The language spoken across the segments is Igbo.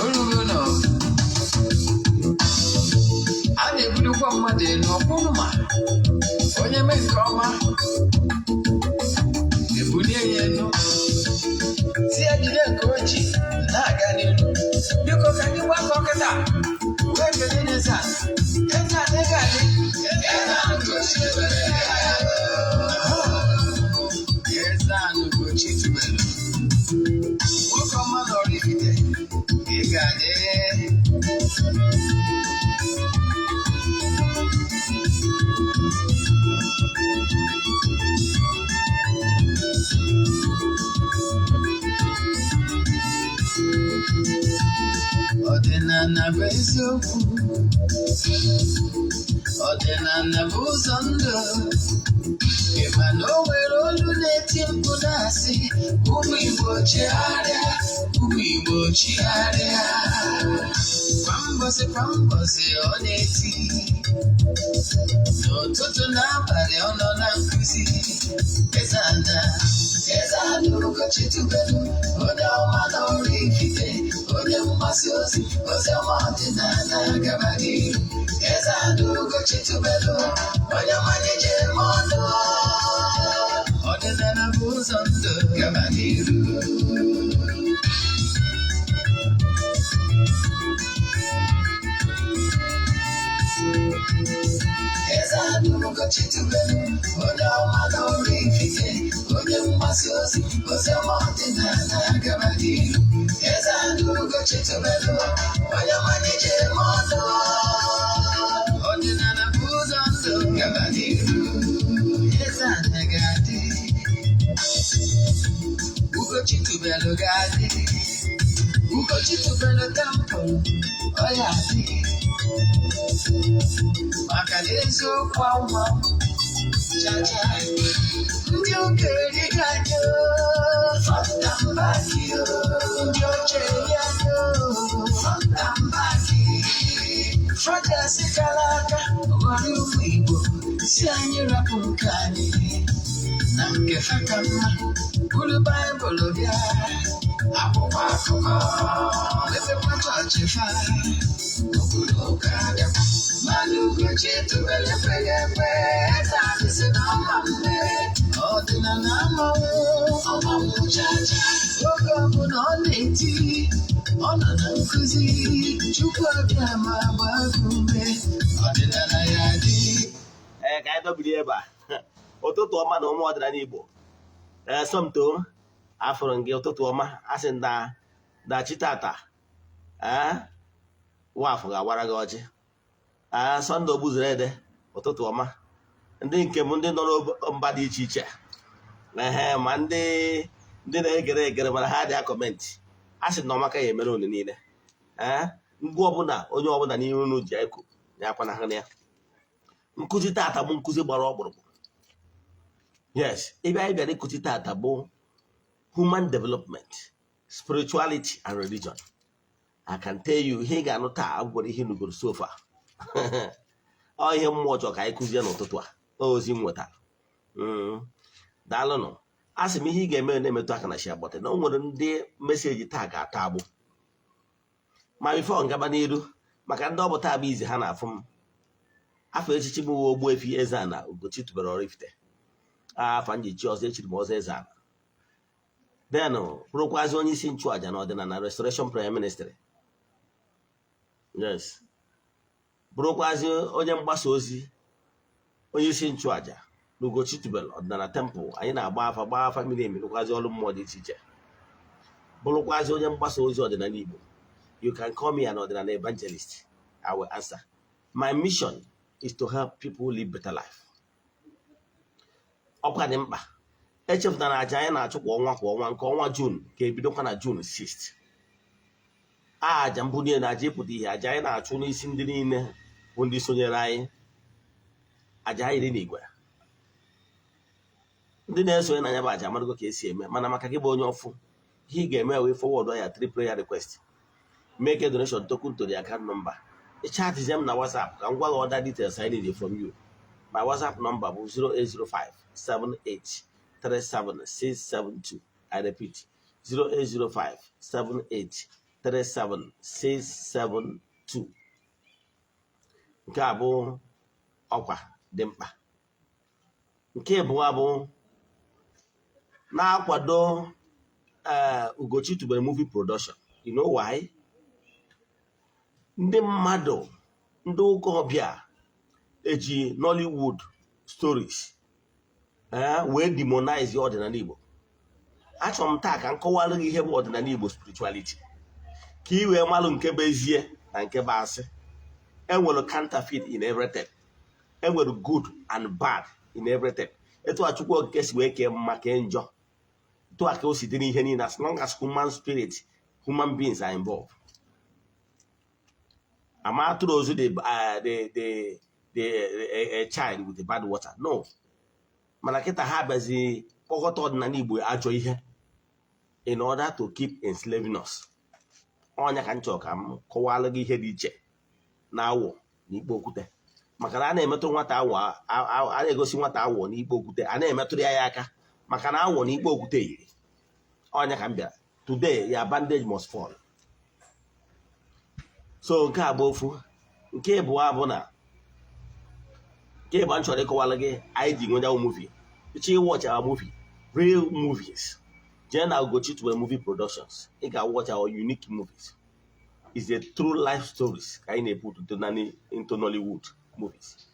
Orugo na a na-ebulukwa mmadụ elu ọkwụrụ ma onye mee nke ọma ebulie ya elu, si ya jide nke o ji na-aga n'ihu. Biko, ka anyị gbakọ kịta wee kelee Eze Ana. Eze Ana, ego adị. Eze Ana Ugochi tubelu. Eze Ana Ugochi tubelu, nwoke ọma na Oraifite, ị ga-adị. Ọdịnala bụ eziokwu, ọdịnala bụ ụzọ ndụ. Ị ma na o nwere olu na-eti mkpu na-asị, "Ụmụ Igbo, chigharịa, ụmụ Igbo, chigharịa." Kwa mbọsị kwa mbọsị ọ na-eti, n'ụtụtụ n'abalị ọ nọ na nkụzi. Eze Ana, Eze Ana Ugochi tubelu, onye ọma na Oraifite, onye mgbasa ozi ozi ọma ọdịnala, gaba n'iru. Eze Ana Ugochi tubelu, onye ọma ji eme ọnụ. Ọdịnala bụ ụzọ ndụ, gaba n'iru. Eze Ana Ugochi tubelu, onye ọma na Oraifite, onye mgbasa ozi ozi ọma ọdịnala, gaba n'iru. Eze Ana Ugochi tubelu, onye ọma ji eme ọnụ. Ọdịnala bụ ụzọ ndụ, gaba n'iru. Eze Ana ga-adị, Ugochi tubelu ga-adị, Ugochi tubelu temple ọ ya adị, maka na eziokwu anwa chacha. Ndị ụka erighị anyị fọntambaki, ndị ọcha eri anyị fọntambaki. Fọjasị kara aka ghọrọ ụmụ Igbo si anyị rapụ nke anyị na nke fa ka mma, buru Baịbụl bịa, akwụkwọ akụkọ, mepekwa chọọchị fa, obodo ụka bịakwa. Mana Ugochi tubelu ekweghị ekwe. Eze anyị si na ọma mme, ọdịnala amanwụ ọmanwụ chacha. Oge ọbụla ọ na-eti, ọ nọ na nkụzi. Chukwu abịa ma gbaa gị ume, ọdịnala ya dị. Ee, ka anyị dọbiri ebe a. Ụtụtụ ọma na ụmụ ọdịnala Igbo. Ee, Somto, afụrụ m gị. Ụtụtụ ọma. Asị na na chi tata, ee, wafụ ga-agbara gị ọjị. Ee, Sọnde Ogbuzere Ede, ụtụtụ ọma. Ndị nke m, ndị nọ na mba dị iche iche, ehe, ma ndị na-egere egere mana ha dị a-comment, a sị na ọmaka ya emere unu niile. Ee, ngwa, ọbụla onye ọbụla n'ihe unu ji eko ya akwanahụ ya. Nkụzi tata bụ nkụzi gbara ọkpụrụkpụ. Yes, ebe anyị bịara ịkụzi tata bụ human development, spirituality and religion. I can tell you, ihe ị ga-anụ taa abụrụ ihe nugoro so far. Ọ ihe mmụọ chọrọ ka anyị kụzie n'ụtụtụ a. Ọ ozi m nwetara. Daalụnụ. A sị m, ihe ị ga-eme, na-emetụ aka na share button, na o nwere ndị message taa ga-atọ agbụ. Ma before ngaba n'iru, maka ndị ọ bụ taa bụ izi ha na-afụ m, afọ echichi m uwe Ogbuefi Eze-Ana Ugochi tubelu Oraifite. Afa njichi ọzọ echiri m ọzọ Eze-Ana, then bụrụkwazị onye isi nchụaja na ọdịnala Restoration Prayer Ministry. Yes, bụrụkwazị onye mgbasa ozi, onye isi nchụaja na Ugochi tubelu ọdịnala temple. Anyị na-agba afa, gbaa afa miri emi, rụkwazị ọrụ mmụọ dị iche iche, bụrụkwazị onye mgbasa ozi ọdịnala Igbo. You can call me an ọdịnala evangelist, I will answer. My mission is to help people live better life. Ọkwa dị mkpa, echefutara aja anyị na-achụ kwa ọnwa kwa ọnwa. Nke ọnwa June ga-ebidokwa na June 6. Aja mbunye na aja ịpụta ihe, aja anyị na-achụ n'isi ndị niile bụ ndị sonyere anyị, aja anyị dị n'igwe. Ndị na-esonye na ya bụ aja amarago ka esi eme. Mana maka gị bụ onye ọfụ, ihe ị ga-eme wee forward ya three prayer request, make a donation token to the account number, chat m na WhatsApp ka m gwa gị other details I need from you. My WhatsApp number bụ 0805 78 37672. I repeat, 0805 78 37 672. Nke a bụ ọkwa dị mkpa. Nke abụọ bụ na-akwado ee Ugochi Tubelu Movie Production. You know why? Ndị mmadụ, ndị ụka ọbịa eji Nollywood stories ee wee demonize ọdịnala Igbo. Achọrọ m taa ka m kọwara gị ihe bụ ọdịnala Igbo spirituality, ka ị wee malụ nke bụ ezie na nke bụ asị. Enwere counterfeit in everything, enwere good and bad in everything. Etu a Chukwu Okike si wee kee mma, kee njọ, etu a ka o si dị n'ihe niile, as long as human spirit, human beings are involved. Ama atụrụ ozu the a child with the bad water, no. Mana kịta ha bịazi kpọkọta ọdịnala Igbo ajọ ihe in order to keep enslaving us. Ọnya ka m chọrọ ka m kọwalụ gị ihe dị iche na awọ na ikpe okwute, maka na a na-emetụ nwata awọ, a na-egosi nwata awọ na ikpe okwute, a na-emetụrụ ya aka, maka na awọ na ikpe okwute yiri. Ọnya ka m bịara today. Ya bandage must fall. So nke a bụ ofu. Nke ịbụọ bụ na nke ịbụọ m chọrọ ịkọwalụ gị, anyị ji nweta movie. Ịchọ watch our movie, real movies, jee na Ugochi Tubelu Movie Productions. Ị ga-watch our unique movies. Is a true life stories ka anyị na-eput into Nollywood movies.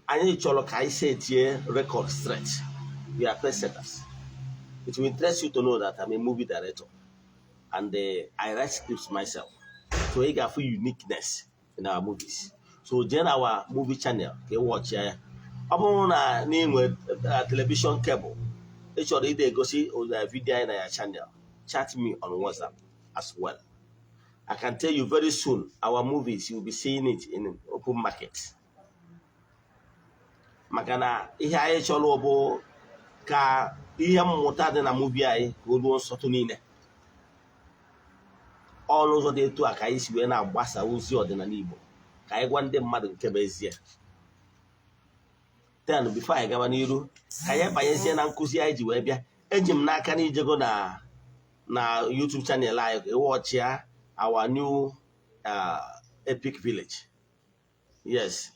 Anyị chọrọ ka anyị setie record straight. We are pace setters. It will interest you to know that I'm a movie director and I write scripts myself, so ị ga-afụ uniqueness in our movies. So jee na our movie channel ka ị watch ya. Ọ bụrụ na n'inwe television cable, ị chọrọ ide egosi video anyị na ya channel, chat me on WhatsApp as well. I can tell you, very soon our movies, you will be seeing it in open market, maka na ihe anyị chọrọ bụ ka ihe mmụta dị na movie anyị ka o ruo nsọtụ niile. Ọnụ ụzọ dị etu a ka anyị si wee na-agbasa ozi ọdịnala Igbo, ka anyị gwa ndị mmadụ nke bụ ezie. Then before anyị gaba n'iru, ka anyị banyezie na nkụzi anyị ji wee bịa. Eji m n'aka na ijego na YouTube channel anyị ka ịwatchịa our new epic village. Yes,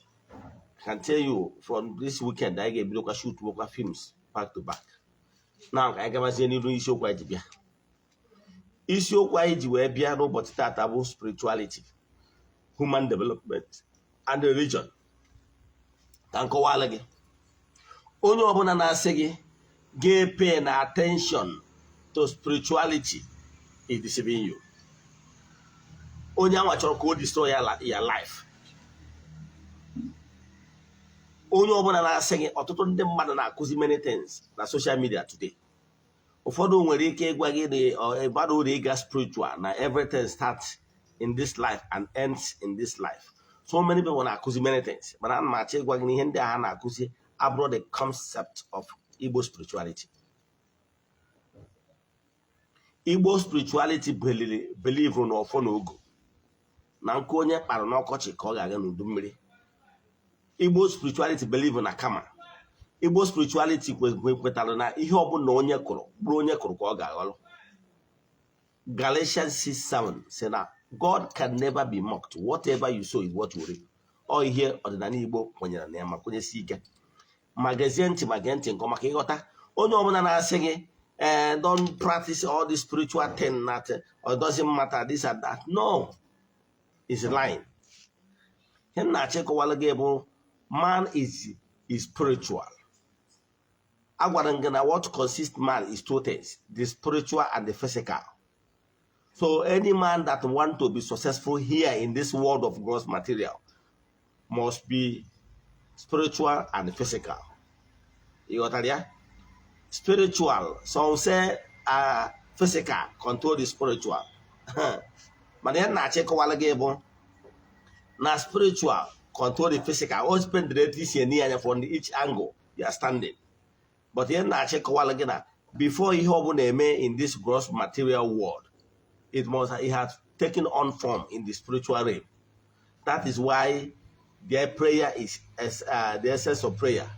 I can tell you, from this weekend anyị ga-ebidokwa shoot nwekwa films back to back. Now ka anyị gabazie n'iru isiokwu anyị ji bịa. Isiokwu anyị ji wee bịa n'ụbọchị taata bụ spirituality, human development and religion. Ka m kọwalụ gị, onye ọbụla na-asị gị ga-pay na attention to spirituality is deceiving you. Onye anwa chọrọ ka o destroy ya life. Onye ọbụla na-asị gị, ọtụtụ ndị mmadụ na-akụzi many things na social media today. Ụfọdụ nwere ike ịgwa gị na ịbara uru ịga spiritual, na everything starts in this life and ends in this life. So many people na-akụzi many things, mana ana m achọ ịgwa gị na ihe ndị a ha na-akụzi abụrụ the concept of Igbo spirituality. Igbo spirituality believe na ọfọ na ogu, na nke onye kpara n'ọkọchị ka ọ ga-aga n'udu mmiri. Igbo spirituality believe na kama. Igbo spirituality kwetara na ihe ọbụla onye kụrụ, bụrụ onye kụrụ ka ọ ga-aghọrọ. Galatians 6:7 sị na God can never be mocked. Whatever you sow is what you reap. Ọ ihe ọdịnala Igbo kwenyere na ya ma kwenyesi ike. Ma gezie ntị, ma gee ntị nke ọma ka ịghọta. Onye ọbụla na-asị gị eh, don't practice all this spiritual thing, that or doesn't matter, this and that, no, is lying. Ihe m na-achọ ịkọwalụ gị bụ man is spiritual. Agwara m gị na what consists man is two things, the spiritual and the physical. So any man that want to be successful here in this world of gross material must be spiritual and physical. You ghọtara ya? Spiritual, some say physical control the spiritual, mana ihe m na-achọ ịkọwalụ gị bụ na spiritual control the physical. O spend etu isi eni anya from each angle you are standing. But ihe m na-achọ ịkọwalụ gị na before ihe ọbụla eme in this gross material world, it has taken on form in the spiritual realm. That is why their prayer is the essence of prayer.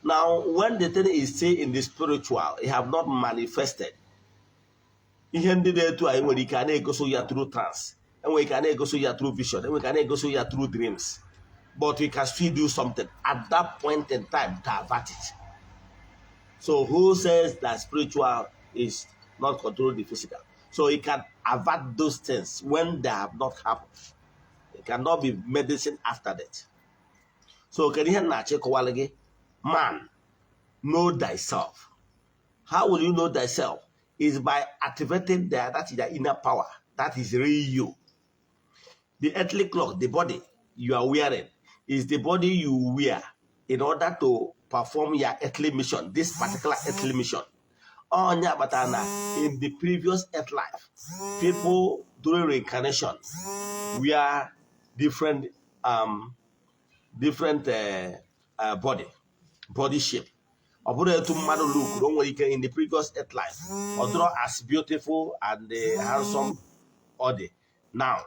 Now, when the thing is still in the spiritual, it have not manifested. Ihe ndị dị etu a, enwere ike a na-egosi ya through trance, enwere ike a na-egosi ya through vision, enwere ike a na-egosi ya through dreams, but you can still do something at that point in time to avert it. So who says that spiritual is not control the physical? So you can avert those things when they have not happened. It cannot be medicine after that. So kedu ihe m na-achọ ịkọwara gị? Man, know thyself. How will you know thyself? Is by activating that is the inner power. That is real you. The earthly cloth, the body you are wearing, is the body you wear in order to perform your earthly mission, this particular earthly mission. Onya kpatara na in the previous earth life, people during reincarnation wear different body shape. Ọ bụrụ etu mmadụ look, o nwere ike in the previous earth life, ọ dịrọ as beautiful and handsome ọ dị now.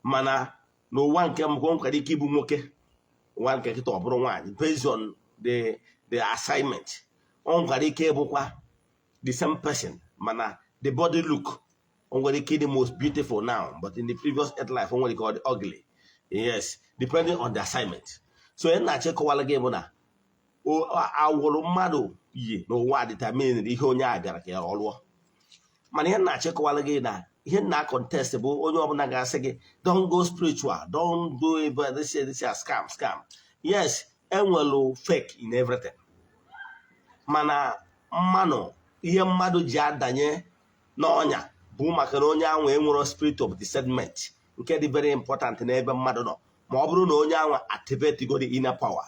Mana n'ụwa nke mbụ, o nwekwara ike ịbụ nwoke, ụwa nke kịta ọ bụrụ nwaanyị, based on the assignment. O nwekwara ike ịbụkwa the same person, mana the body look, o nwere ike ịdị most beautiful now, but in the previous earth life, o nwere ike ọ dị ugly. Yes, depending on the assignment. So ihe na-achọ ịkọwara gị bụ na awụrụ mmadụ yi n'ụwa determine ihe onye a bịara ka ya ọ lụọ. Mana ihe na-achọ ịkọwara gị na ihe na contest bụ onye ọbụla ga-asị gị, "Don't go spiritual, don't do it, this is scam, scam." Yes, enwelu fake in everything, mana mmanụ ihe mmadụ ji adanye n'ọnya bụ maka na onye ahụ enwero spirit of discernment, nke dị very important n'ebe mmadụ nọ. Ma ọ bụrụ na onye ahụ activate go the inner power,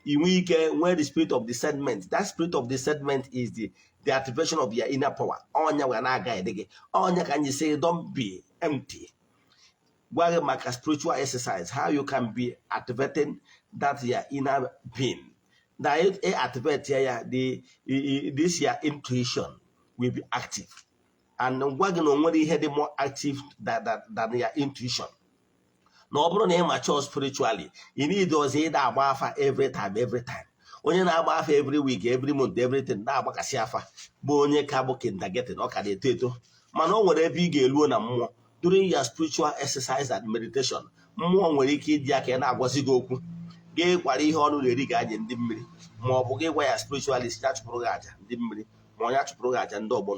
ị nwee ike nwee the spirit of discernment. That spirit of discernment is the activation of your inner power. Ọnya wee na-aga ede gị ọnya ka anyị say, don't be empty. Gwa gị maka spiritual exercise, how you can be activating that your inner being, na ị activate ya, this your intuition will be active. And gwa gị na o nwere ihe dị more active than your intuition, na ọ bụrụ na ị mature spiritually, you need ọzọ ịda agba afa every time, every time. Onye na-agba afa every week, every month, everything, na-agbakasị afa, bụ onye ka bụ kindergarten, ọ ka na-eto eto. Mana o nwere ebe ị ga-eluo na mmụọ during your spiritual exercise and meditation, mmụọ nwere ike ịdị aka ya na-agwazi gị okwu gị kwara ihe ọnụ na-eri ga anye ndị mmiri, ma ọ bụ gị gwa ya spiritualist ya chụpụrụ gị aja ndị mmiri, ma onye chụpụrụ gị aja ndị ọgbọ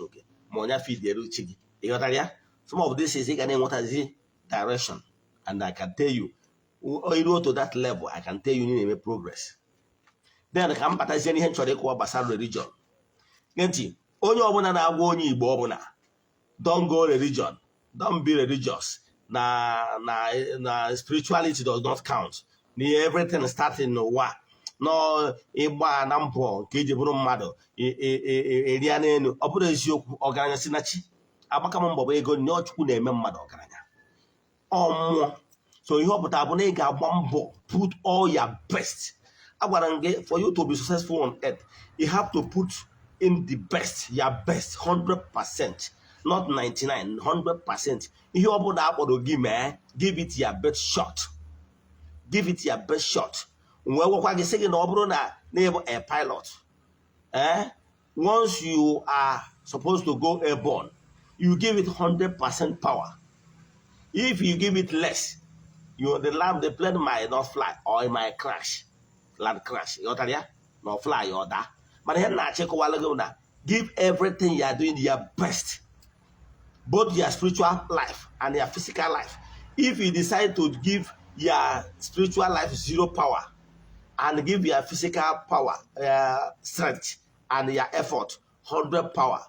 ma onye fidiere uche gị. Ịghọtara ya? Some of this is ị ga na-enwetazi direction, and I can tell you, iruo to that level, I can tell you na-eme progress. Then ka m batazie n'ihe m chọrọ ịkọwa gbasara religion. Gee ntị, onye ọbụla na-agwa onye Igbo ọbụla, "Don't go religion, don't be religious," na spirituality does not count, na everything starting n'ụwa nọ ịgba na mbọ nke iji bụrụ mmadụ eria n'elu, ọ bụrụ eziokwu. Ọgaranya si na chi. Agbaka m mbọ bụ ego nne Chukwu na-eme mmadụ ọgaranya, ọ mmụọ. So ihe ọ pụtara bụ na ị ga-agba mbọ, put all your best. Agwara m gị, for you to be successful on earth, you have to put in the best, your best, 100%, not 99, 100%. Ihe ọ bụla akpọrọ gị mee, give it your best shot, give it your best shot. Wee gwakwa gị sị gị na ọ bụrụ na na-ịbụ a pilot, once you are supposed to go airborne, you give it 100% power. If you give it less, you the land the plane might not fly or it might crash, land crash. Ịghọtara ya? Na ọ fly, ọ daa. Mana ihe m na-achịkọwala gị bụ na give everything you are doing your best, both your spiritual life and your physical life. If you decide to give your spiritual life zero power and give your physical power, strength and your effort 100 power,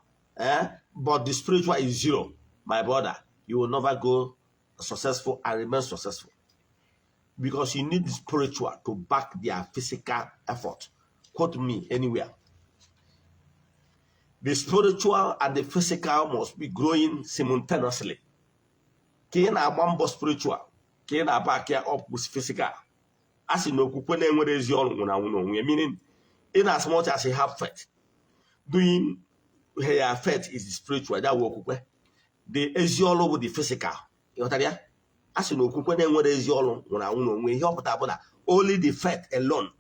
but the spiritual is zero, my brother, you will never go successful and remain successful, because you need the spiritual to back their physical effort. Quote me anywhere. The spiritual and the physical must be growing simultaneously. Ka ị na-agba mbọ spiritual, ka ị na-back ya up with physical. A sị na okwukwe na-enwere ezi ọrụ nwụrụ anwụ n'onwe ya, meaning in as much as you have faith, doing your faith is spiritual, that okwukwe, the ezi ọrụ bụ the physical. Ịghọtara ya? A sị na okwukwe na-enwere ezi ọrụ nwụrụ anwụ n'onwe. Ihe ọ pụtara bụ na only the faith alone,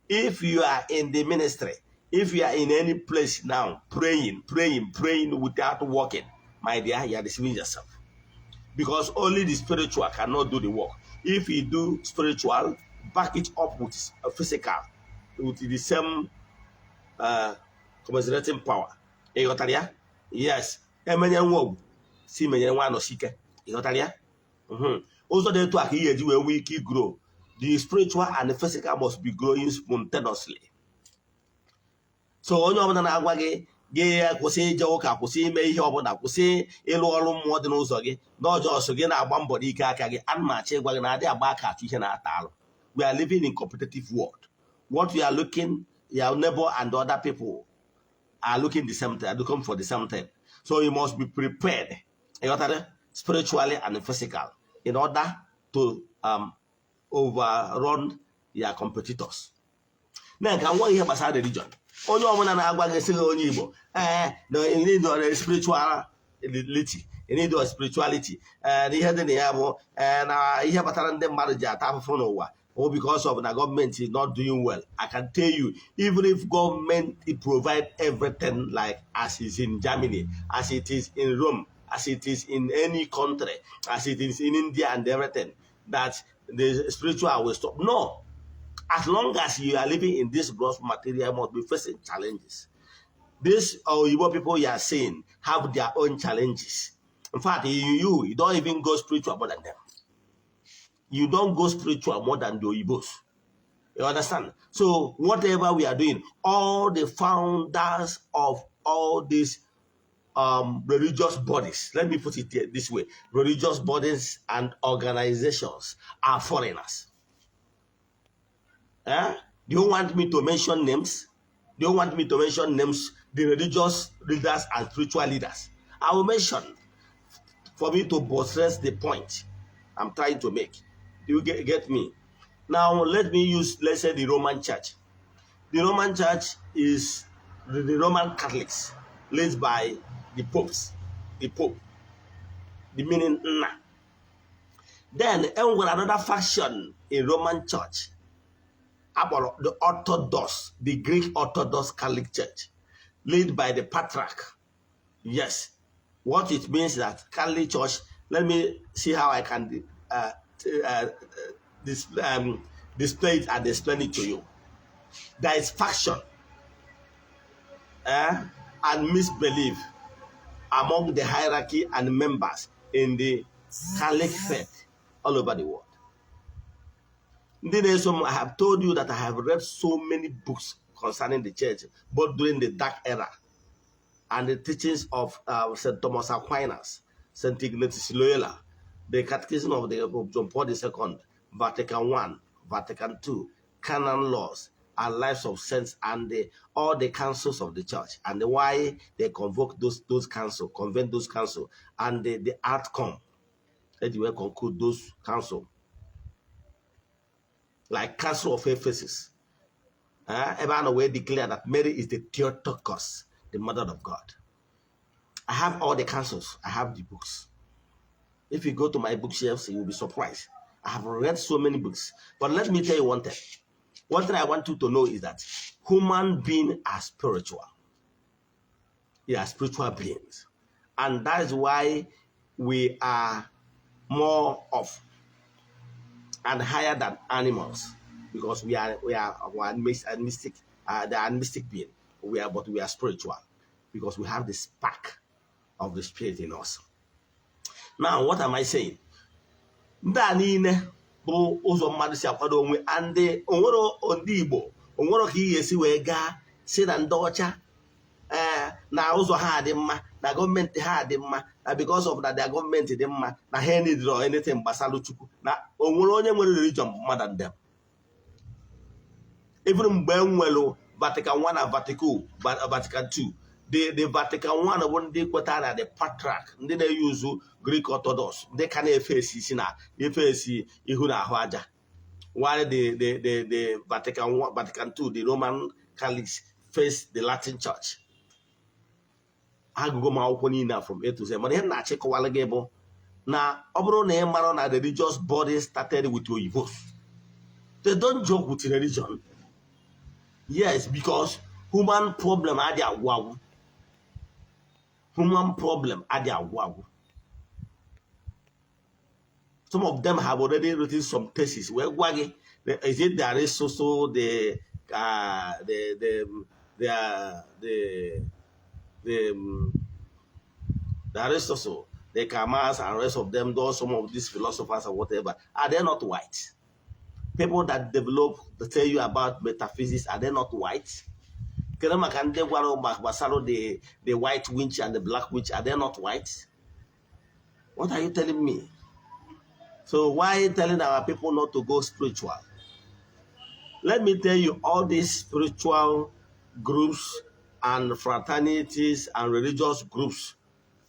if you are in the ministry, If you are in any place now praying, praying, praying without working, my dear, you are deceiving yourself, because only the spiritual cannot do the work. If you do spiritual, back it up with physical, with the same commiserating power. Ị ghọtara ya? Yes. Emenye nwa ọgwụ si menyere nwa anọsi ike. Ị ghọtara ya? Ụzọ dị etu a ka ị ga-eji wee nwee ike grow. The spiritual and the physical must be growing spontaneously. So onye ọbụla na-agwa gị, gị kwụsị ije ụka, kwụsị ime ihe ọbụla, kwụsị ịlụ ọrụ mmụọ dị n'ụzọ gị, n'ọjọọ gị na-agba mbọ n'ike aka gị, ana m achọ ịgwa gị na adị agba aka achụ ihe na-ata alụ. We are living in competitive world. What we are looking, your neighbor and other people are looking the same thing, are looking for the same thing. So you must be prepared, you got that? Spiritually and physical, in order to overrun your competitors. Na ka nwa ihe gbasara religion, onye ọbụla na-agwa gị, sị gị onye Igbo, ee, na you need a spirituality, you need a spirituality, ee, na ihe dị na ya bụ, ee, na ihe kpatara ndị mmadụ ji ata afụfụ n'ụwa or because of na government is not doing well. I can tell you, even if government provide everything like as is in Germany, as it is in Rome, as it is in any country, as it is in India and everything, that the spiritual will stop. No. As long as you are living in this gross material, you must be facing challenges. These Oyibo people you are seeing have their own challenges. In fact, you don't even go spiritual more than them. You don't go spiritual more than the Oyibos. You understand? So whatever we are doing, all the founders of all these religious bodies, let me put it this way, religious bodies and organizations are foreigners. Eh? Do you want me to mention names? Do you want me to mention names? The religious leaders and spiritual leaders. I will mention for me to buttress the point I'm trying to make. Do you get me? Now, let me use, let's say, the Roman Church. The Roman Church is the Roman Catholics, led by the popes, the Pope, the meaning Nna. Then, enwere another faction in Roman Church, akpọrọ the Orthodox, the Greek Orthodox Catholic Church, led by the Patriarch. Yes, what it means that Catholic Church, let me see how I can display it and explain it to you. There is faction and misbelief among the hierarchy and members in the Catholic faith all over the world. Ndị na-eso m, I have told you that I have read so many books concerning the church, both during the Dark Era and the teachings of St. Thomas Aquinas, St. Ignatius Loyola, the Catechism of John Paul II, Vatican I, Vatican II, canon laws, and lives of saints, and all the councils of the church, and why they convoke those council, convene those council, and the outcome that you will conclude those council, like Council of Ephesus. Ebe a nọ wee declare that Mary is the Theotokos, the mother of God. I have all the councils. I have the books. If you go to my bookshelves, you will be surprised. I have read so many books. But let me tell you one thing. One thing I want you to know is that human beings are spiritual. They are spiritual beings. And that is why we are more of and higher than animals, because we are mystic, they are mystic being. We are, but we are spiritual because we have the spark of the spirit in us. Now, what am I saying? Ndị a niile bụ ụzọ mmadụ si akwado onwe ndị onwero ndị Igbo onwero ka ị ga-esi wee gaa si na ndị ọcha, ee, na ụzọ ha dị mma, na gọọmenti ha dị mma, na because of na their gọọmenti dị mma, na ha need anything gbasara Chukwu, na o nwere onye nwere religion mmadụ than them. Even mgbe e nwere Vatican 1 na Vatican 2, the Vatican 1 bụ ndị kwetara na the Patriarch, ndị na-eyuzu Greek Orthodox, ndị ka na-efe esi isi na efe esi ihu na ahụ aja, while the Vatican 1, Vatican 2, the Roman Catholics face the Latin Church. Agụgụ m akwụkwọ niile a from A to Z, mana ihe m na-achịkọwala gị bụ na ọ bụrụ na ị mara na religious body started with oyibos, they don't joke with religion. Yes, because Human problem adị agwụ agwụ. Human problem adị agwụ agwụ. Some of them have already written some thesis wee gwa gị, is it there is also the Aristotle, the Karl and rest of them, those some of these philosophers and whatever, are they not white? People that develop, they tell you about metaphysics, are they not white? Kedu maka ndị gwara gbasara the white witch and the black witch, are they not white? What are you telling me? So why telling our people not to go spiritual? Let me tell you, all these spiritual groups and fraternities and religious groups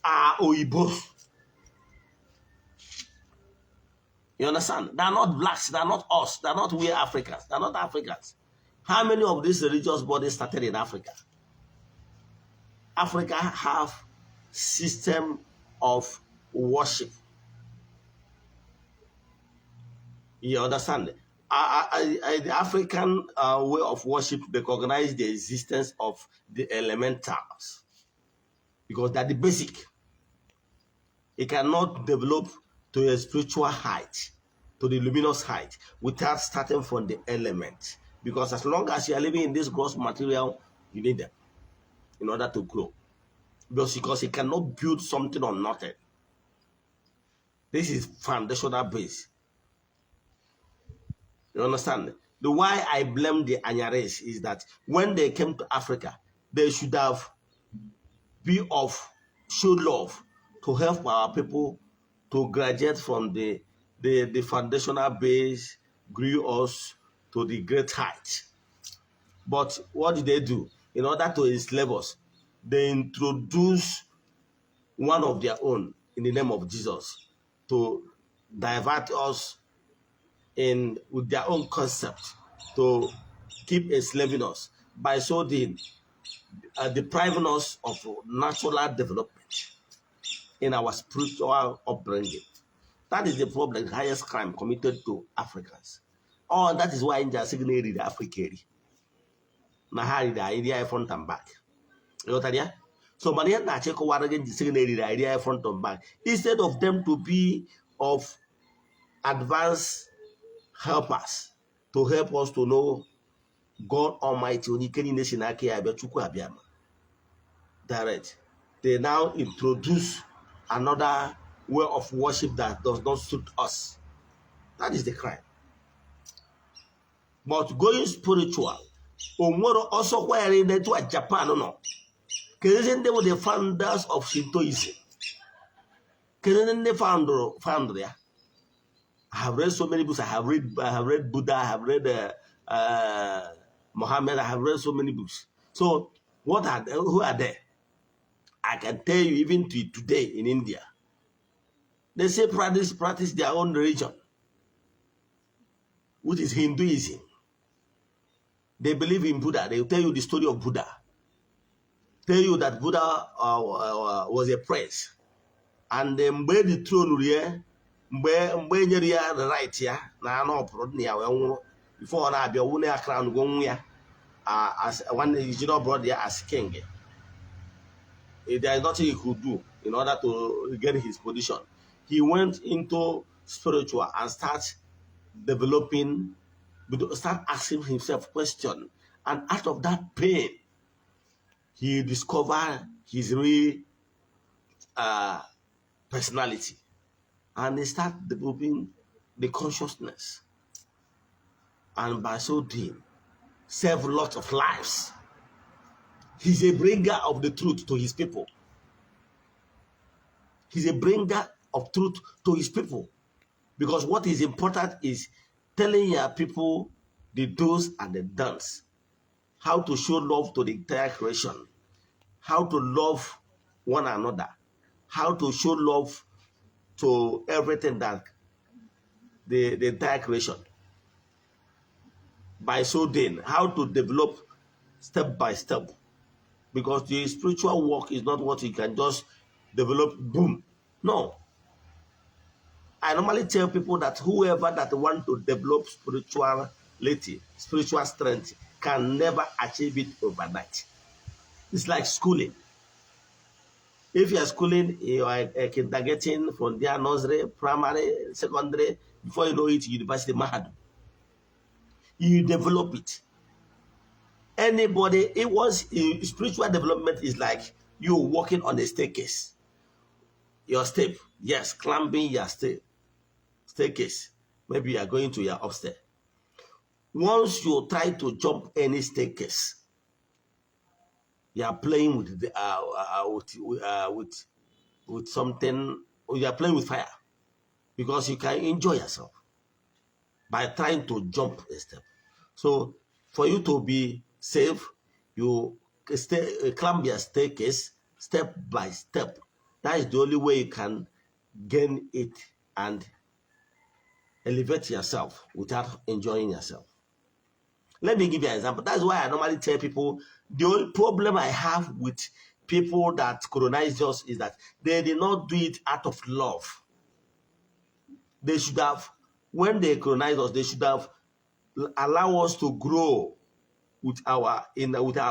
are Oyibos. You understand? They are not blacks. They are not us. They are not we Africans. They are not Africans. How many of these religious bodies started in Africa? Africa have system of worship. You understand? The African way of worship recognize the existence of the elementals because they're the basic. It cannot develop to a spiritual height, to the luminous height, without starting from the element. Because as long as you are living in this gross material, you need them in order to grow. Because you cannot build something on nothing. This is foundational base. You understand? The why I blame the Anyares is that when they came to Africa, they should have be of show love to help our people to graduate from the foundational base, grew us to the great height. But what did they do? In order to enslave us, they introduced one of their own in the name of Jesus to divert us in with their own concept to keep enslaving us by so doing, depriving us of natural development in our spiritual upbringing. That is the problem, the highest crime committed to Africans. Oh, that is why India signaled Africa. Na ha riri anyị rie front and back. Ịghọtara ya? So mana ihe na-achọ ịkọwara gị nji sị na eriri anyị rie front and back. Instead of them to be of advanced helpers to help us to know God Almighty, onye ike niile si n'aka ya abịa, Chukwu abịa ma direct. They now introduce another way of worship that does not suit us. That is the crime. But going spiritual, o nwere ọsọ kwanyere n'etu a Japan nọ. Kedu ndị bụ the founders of Shintoism? Kedu ndị founder ya? I have read so many books. I have read Buddha. I have read Muhammad. I have read so many books. So what are they, who are they? I can tell you even to today in India, they say practice their own religion, which is Hinduism. They believe in Buddha. They will tell you the story of Buddha. Tell you that Buddha was a prince. And mgbe the throne ya, mgbe e nyere ya the right ya na anụ ọpụrụ nna ya wee nwụrụ before ọ na-abịa wụ na ya crown go nwa ya as one junior brother ya as king. There is nothing he could do in order to get his position. He went into spiritual and start developing, start asking himself question. And out of that pain, he discovered his real personality. And he start developing the consciousness. And by so doing, save lots of lives. He's a bringer of the truth to his people. He's a bringer of truth to his people. Because what is important is telling your people the do's and the don'ts. How to show love to the entire creation. How to love one another. How to show love to everything that the entire creation. By so doing, how to develop step by step. Because the spiritual work is not what you can just develop, boom. No. I normally tell people that whoever that want to develop spirituality, spiritual strength, Can never achieve it overnight. It's like schooling. If you are schooling, you are a kindergarten, from there nursery, primary, secondary, before you know it, university, mahadum. You develop it. Anybody, it was spiritual development is like you walking on a staircase. Your step, yes, climbing your staircase. Maybe you are going to your upstairs. Once you try to jump any staircase, you are playing with the, with something. You are playing with fire because you can enjoy yourself by trying to jump a step. So for you to be safe, you climb your staircase step by step. That is the only way you can gain it and elevate yourself without enjoying yourself. Let me give you an example. That's why I normally tell people the only problem I have with people that colonize us is that they did not do it out of love. They should have, when they colonize us, they should have allow us to grow with our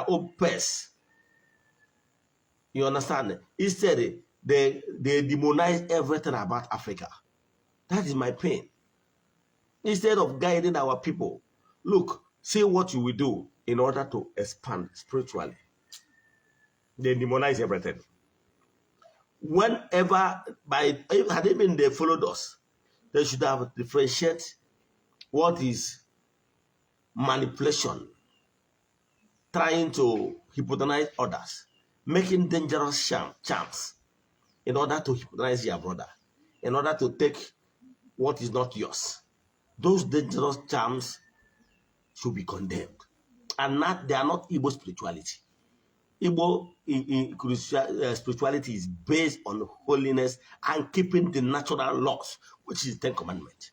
own pace. You understand? Instead, they demonize everything about Africa. That is my pain. Instead of guiding our people, look, see what you will do in order to expand spiritually. They demonize everything. Whenever by had it been they followed us, they should have differentiated what is manipulation, trying to hypnotize others, making dangerous charms in order to hypnotize your brother, in order to take what is not yours. Those dangerous charms should be condemned. And not they are not Igbo spirituality. Igbo spirituality is based on holiness and keeping the natural laws, which is the Ten Commandments.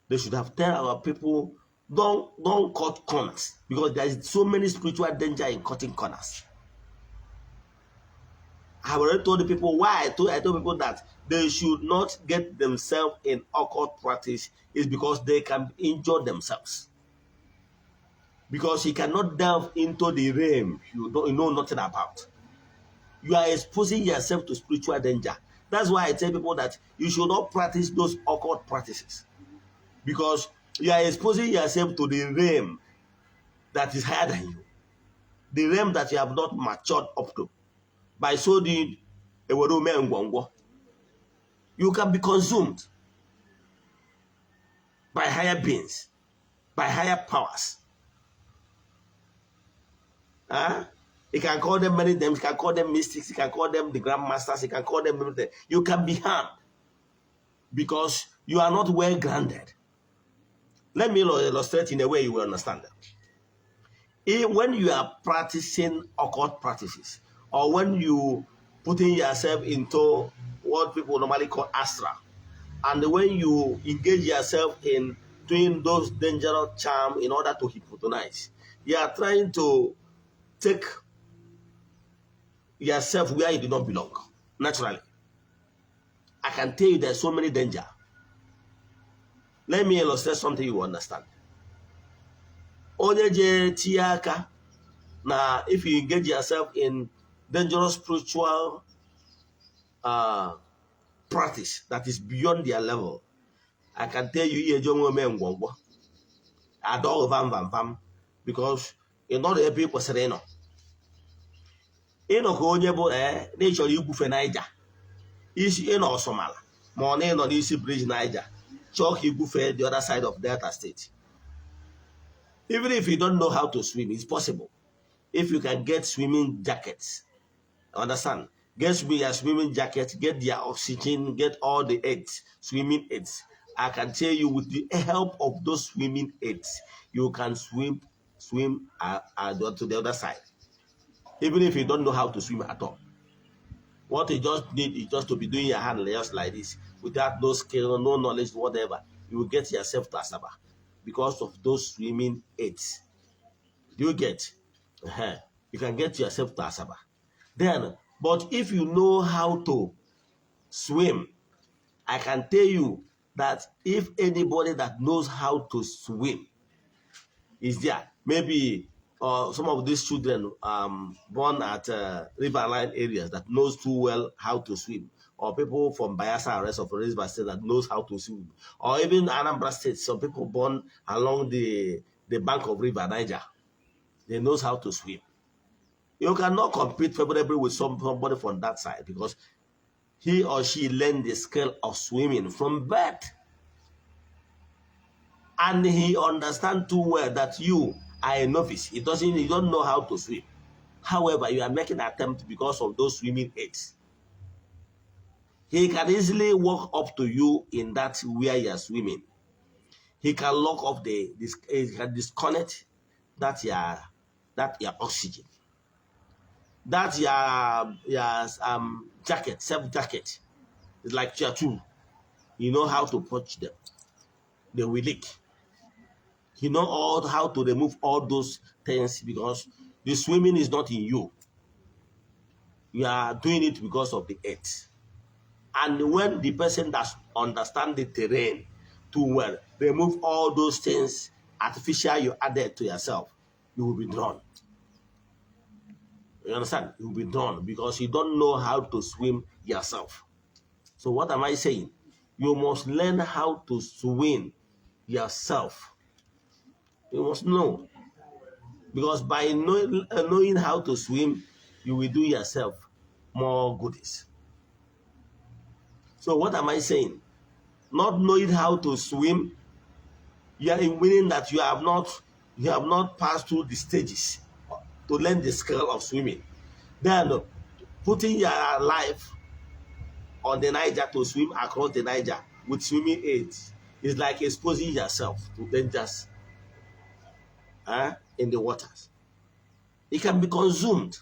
They should have tell our people, don't cut corners, because there is so many spiritual danger in cutting corners. I have already told the people why I told people that they should not get themselves in occult practice is because they can injure themselves. Because you cannot delve into the realm you don't you know nothing about. You are exposing yourself to spiritual danger. That's why I tell people that you should not practice those occult practices, because you are exposing yourself to the realm that is higher than you, the realm that you have not matured up to. By so doing, ewere ome ngwongwo, you can be consumed by higher beings, by higher powers. Huh? You can call them many names, you can call them mystics, you can call them the grandmasters, you can call them everything. You can be harmed because you are not well grounded. Let me illustrate in a way you will understand. When you are practicing occult practices, or when you putting yourself into what people normally call astral, and when you engage yourself in doing those dangerous charm in order to hypnotize, you are trying to take yourself where you do not belong, naturally. I can tell you there's so many danger. Let me illustrate something you will understand. Onye je tinye aka na if you engage yourself in dangerous spiritual practice that is beyond their level, I can tell you ihe eji onwe ome ngwongwo adọghị vam vam vam, because ị nọrọ ebe ị kwesịrị ịnọ. Ịnọ ka onye bụ ee na ị chọrọ igwufe Naija isi ịnọ Ọsụmala, ma ọ na ịnọ n'isi bridge Niger, chọọ ka igwufe the other side of Delta State. Even if you don't know how to swim, it's possible if you can get swimming jackets. Understand? Get your swimming jacket, get their oxygen, get all the aids, swimming aids. I can tell you, with the help of those swimming aids, you can swim to the other side. Even if you don't know how to swim at all. What you just need is just to be doing your hand just like this, without no skill, no knowledge, whatever. You will get yourself to Asaba because of those swimming aids. Do you get? Uh-huh. You can get yourself to Asaba. Then, but if you know how to swim, I can tell you that if anybody that knows how to swim is there. Maybe some of these children born at riverine areas that knows too well how to swim, or people from Bayelsa and rest of River State that knows how to swim, or even Anambra State, some people born along the bank of River Niger, they knows how to swim. You cannot compete favorably with somebody from that side because he or she learned the skill of swimming from birth. And he understands too well that you are a novice. He doesn't, you don't know how to swim. However, you are making attempt because of those swimming aids. He can easily walk up to you in that where you are swimming. He can lock off the this he can disconnect that your oxygen. That your jacket, self jacket. It's like tattoo. You know how to punch them. They will leak. You know all how to remove all those things because the swimming is not in you. You are doing it because of the earth. And when the person that understand the terrain too well, remove all those things artificial you added to yourself, you will be drawn. You understand? You will be drawn because you don't know how to swim yourself. So what am I saying? You must learn how to swim yourself. You must know. Because by knowing how to swim, you will do yourself more goodies. So what am I saying? Not knowing how to swim, you are meaning that you have not passed through the stages to learn the skill of swimming. Then putting your life on the Niger to swim across the Niger with swimming aids is like exposing yourself to dangers in the waters. It can be consumed.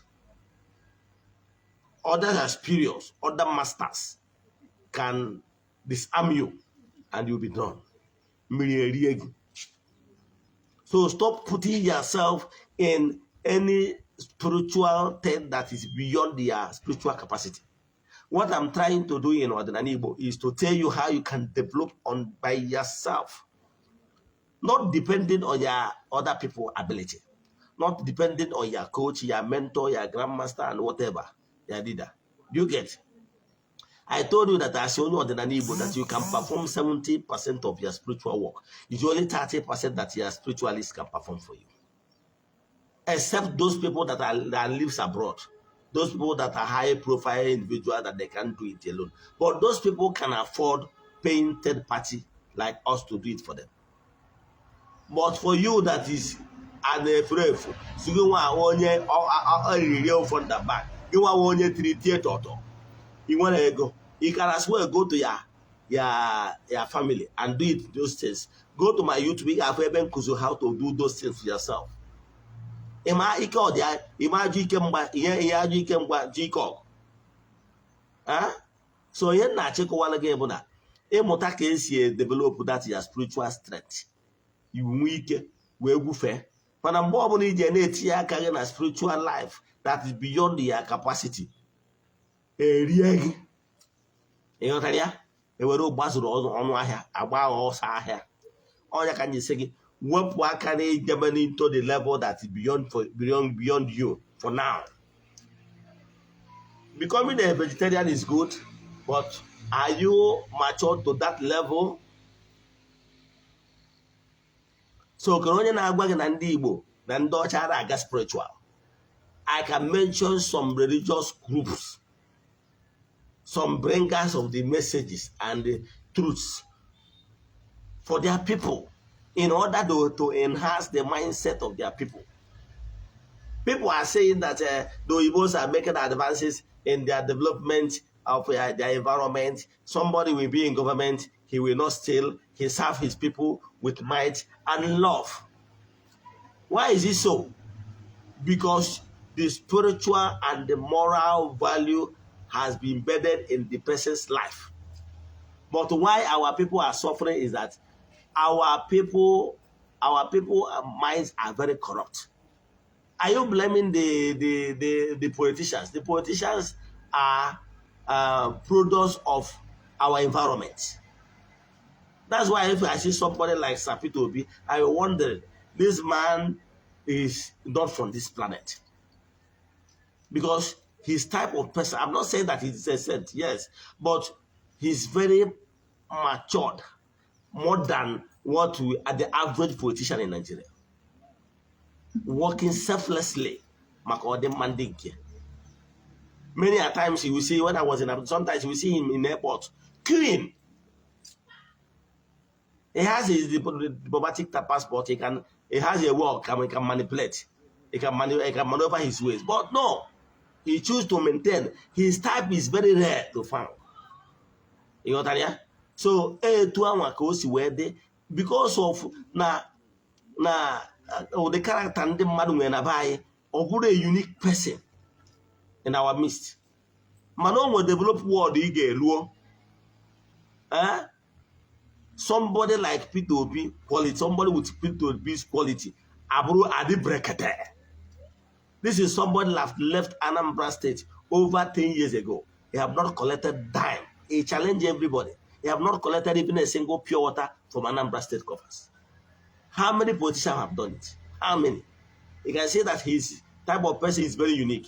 Others are superiors, other masters can disarm you and you'll be done. Mmiri erie gị. So stop putting yourself in any spiritual thing that is beyond your spiritual capacity. What I'm trying to do in Ọdịnala Igbo is to tell you how you can develop on by yourself, not depending on your other people ability, not depending on your coach, your mentor, your grandmaster, and whatever, your leader. You get? I told you that as onye Ọdịnala Igbo that you can perform 70% of your spiritual work. It's only 30% that your spiritualist can perform for you. Except those people that lives abroad. Those people that are high profile individuals that they can't do it alone. But those people can afford paying third party like us to do it for them. But for you that is an efurefu, si gị nwa onye eriri front and back, gị nwa onye tiri tie tọtọ, ị nwere ego, you can as well go to your family and do it those things. Go to my YouTube, ị ga-afụ ebe nkuzi how to do those things yourself. Ịma ike ọ dị, ịma ajụ ike mgba ihe ihe ajụ ike mgba ji ike ọgụ. So ihe m na-achịkọwala gị bụ na ịmụta ka esi develop that your spiritual strength, iwu ike wee gwufee. Mana mgbe ọbụla ije na-etinye aka gị na spiritual life that is beyond your capacity, erie gị. Ịghọtara ya? Ewere gbazuru ọnụ ahịa agba agha ọsọ ahịa. Ọnya ka anyị sị gị wepụ aka na ijebe into the level that is beyond you for now. Becoming a vegetarian is good, but are you mature to that level? So kere onye na-agwa gị na ndị Igbo na ndị ọcha ara aga spiritual? I can mention some religious groups, some bringers of the messages and the truths for their people in order to enhance the mindset of their people. People are saying that the Igbos are making advances in their development of their environment. Somebody will be in government, he will not steal, he serve his people with might and love. Why is it so? Because the spiritual and the moral value has been embedded in the person's life. But why our people are suffering is that our people minds are very corrupt. Are you blaming the politicians? The politicians are products of our environment. That's why if I see somebody like Sir Peter Obi, I wonder, This man is not from this planet because his type of person, I'm not saying that he's a saint, yes, but he's very matured, more than what we are the average politician in Nigeria, working selflessly maka ọdịmma ndị nke ya. Many a times you will see, when I was in Abuja, sometimes you will see him in airport queuing. He has his diplomatic passport. He has a work, he can manipulate. He can maneuver his ways. But no, he choose to maintain. His type is very rare to find. Ị ghọtara ya? So etu anwa ka o si wee dị because of na ụdị character ndị mmadụ nwere na be anyị, ọ bụrụ a unique person in our midst. Mana o nwere develop world ị ga-eluo. Eh? Somebody like Peter Obi quality, somebody with Peter Obi's quality, abụrụ adị brekete. This is somebody that left Anambra State over 10 years ago. He have not collected dime. He challenged everybody. He have not collected even a single pure water from Anambra State coffers. How many politicians have done it? How many? You can see that his type of person is very unique.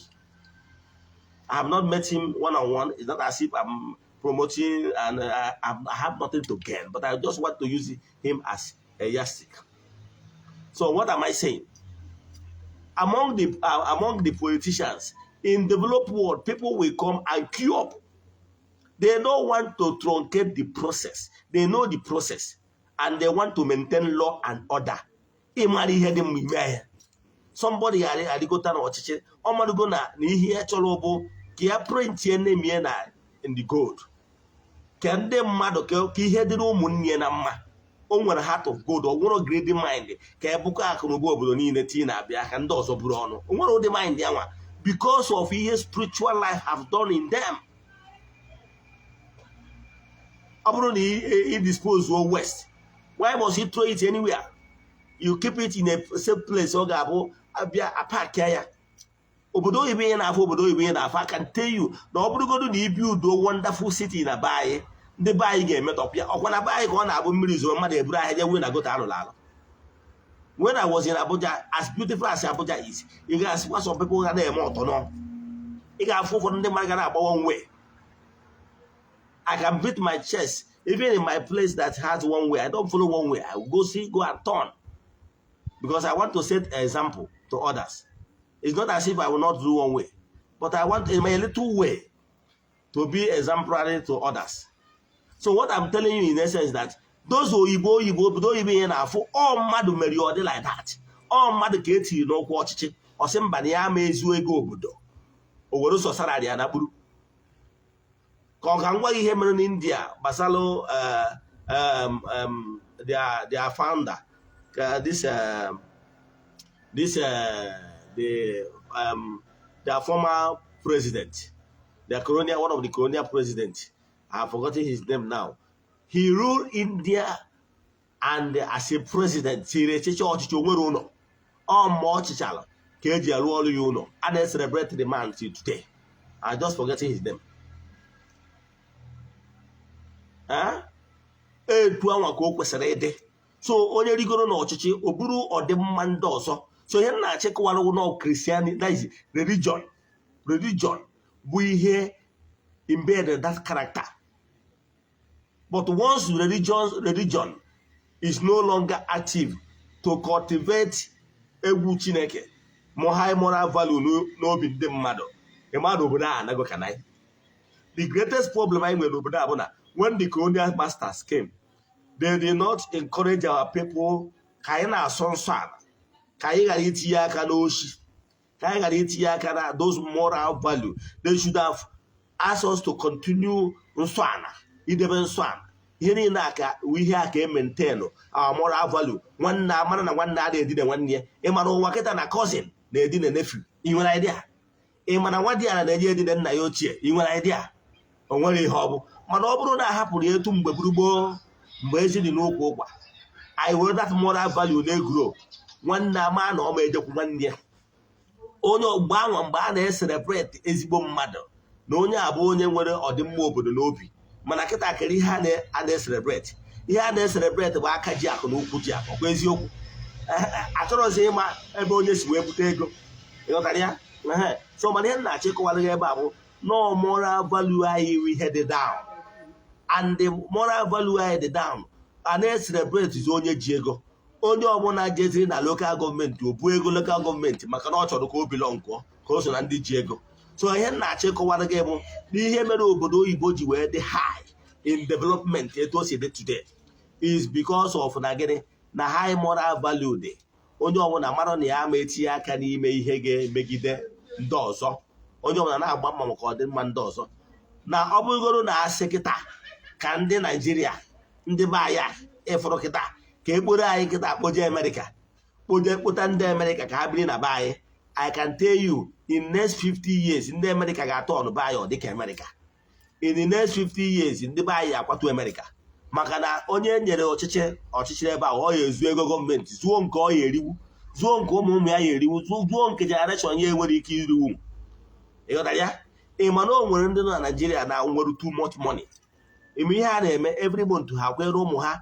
I have not met him one on one. It's not as if I'm promoting and I have nothing to gain, but I just want to use him as a yardstick. So what am I saying? Among the politicians in developed world, people will come and queue up. They don't want to truncate the process. They know the process, and they want to maintain law and order. Ịmara ihe dị mma ime ya. Somebody arịgota n'ọchịchị, ọ marụgo na ihe ya chọrọ bụ ka ya printie name ya na in the gold. Ka ndị mmadụ ka ihe dịrị ụmụnne ya na mma. O nwere heart of gold, ọ nwere greedy mind ka ebukọ akụ na ụba obodo niile tii na-abịa ka ndị ọzọ buru ọnụ. O nwere ụdị mind ya nwa because of ihe spiritual life have done in them. Ọ bụrụ na ị dispose o waste, why must you throw it anywhere? You keep it in a safe place. Ọ ga-abụ abịa apakia ya. Obodo oyibo ihe na-afụ, obodo oyibo ihe na-afụ, I can tell you na ọ bụrụgodu na ibi udo wonderful city na be anyị, ndị be anyị ga-emetọpụ ya. Ọkwa na be anyị ka ọ na-abụ mmiri zoo, mmadụ eburu ahịa jee wee na gutter alụrụ alụ. When I was in Abuja, as beautiful as Abuja is, ị ga-asịkwa some people ga na-eme ọtọ nọ, ị ga-afụ ụfọdụ ndị mmadụ ga na-agba one way. I can beat my chest. Even in my place that has one way, I don't follow one way. I will go see, go and turn, because I want to set an example to others. It's not as if I will not do one way, but I want in my little way to be exemplary to others. So what I'm telling you in essence is that those oyibo oyibo obodo oyibo ihe na-afụ, ọ mmadụ mere ọ dị like that. Ọ mmadụ ka etiri n'okwu ọchịchị, ọ sị mba, na ya ama ezu ego obodo, o were sọ salary ya na kpuru. Ka ọ ka m gwa gị ihe mere n'India gbasalụ their founder, ka this the their former president, their colonial, one of the colonial president, I have forgotten his name now. He ruled India and as a president tiri echichi ọchịchị, o nwere ụlọ. Ọ mma ọchịchara ka eji arụ ọrụ ya ụlọ a na-celebrate the man till today. I just forgetting his name. Eh? Etu anwa ka o kwesịrị ịdị. So onye rigoro n'ọchịchị, o buru ọdịmma ndị ọzọ. So ihe m na-achịkọwara nọ, Christianity, that is religion, religion bụ ihe embedded that character. But once religion is no longer active to cultivate egwu Chineke, more high moral value n'obi ndị mmadụ, ịmadụ obodo a anago ka na the greatest problem anyị nwere n'obodo a bụ na when the colonial masters came, they did not encourage our people ka anyị na-asọ nsọ ala, ka anyị ghara itinye aka n'oshi, ka anyị ghara itinye aka na those moral value. They should have asked us to continue nsọ ala, idebe nsọ ala, ihe niile a ka ihe a ka e maintain our moral value. Nwanne amara na nwanne a na-edina nwanne ya. Ị mara ụwa kịta na cousin na-edina nephew? Ị nwere idea? Ị mana nwa di ala na-eje edina nna ya ochie? Ị nwere idea? O nwere ihe ọ bụ. Mana ọ bụrụ na a hapụrụ ya etu mgbe gburu gboo, mgbe ezi dị n'ụkwa ụkwa, anyị were that moral value na-egro, nwanne ama na ọma ejekwu nwanne ya. Onye mgbe anwa, mgbe a na-e-celebrate ezigbo mmadụ na onye a bụ onye nwere ọdịmma obodo n'obi. Mana kịta kere ihe a na-e-celebrate, ihe a na-e-celebrate bụ aka ji akụ na ụkwụ ji akụ. Ọkwa eziokwu? Achọrọzi ịma ebe onye si wee bute ego. Ịghọtara ya? Ehe. So mana ihe m na-achọ ịkọwara gị ebe a bụ no moral value anyị wụ ihe dị down, and the moral value anyị dị down. A na-ecelebrate onye ji ego. Onye ọbụla jeziri na local government, o bu ego local government maka na ọ chọrọ ka o belong ka o so na ndị ji ego. So ihe m na-achọ ịkọwara gị bụ na ihe mere obodo oyibo ji wee dị high in development etu o si dị today is because of na gịnị? Na high moral value dị. Onye ọbụla mara na ya ama etinye aka n'ime ihe ga-emegide ndị ọzọ. Onye ọbụla na-agba mma maka ọdịmma ndị ọzọ. Na ọ bụrụgoro na asị kịta ka ndị Naijiria, ndị be anyị a ịfụrụ kịta, ka ekporo anyị kịta kpoje Amerịka, kpoje kpụta ndị Amerịka ka ha biri na be anyị, I can tell you, in next 50 years, ndị Amerịka ga-atọ ọnụ be anyị ọ dịka Amerịka. In the next 50 years, ndị be anyị akwatu Amerịka, maka na onye nyere ọchịchị ebe a, ọ ya ezu ego gọọmenti, zuo nke ọ ya eriwu, zuo nke ụmụ ụmụ ya ya eriwu, zuo nke generation ya enwere ike iriwu. Ịghọtara ya? Ị ma na o nwere ndị nọ na Naijiria na nwere too much money? Ime ihe a na-eme every month, ha kwere ụmụ ha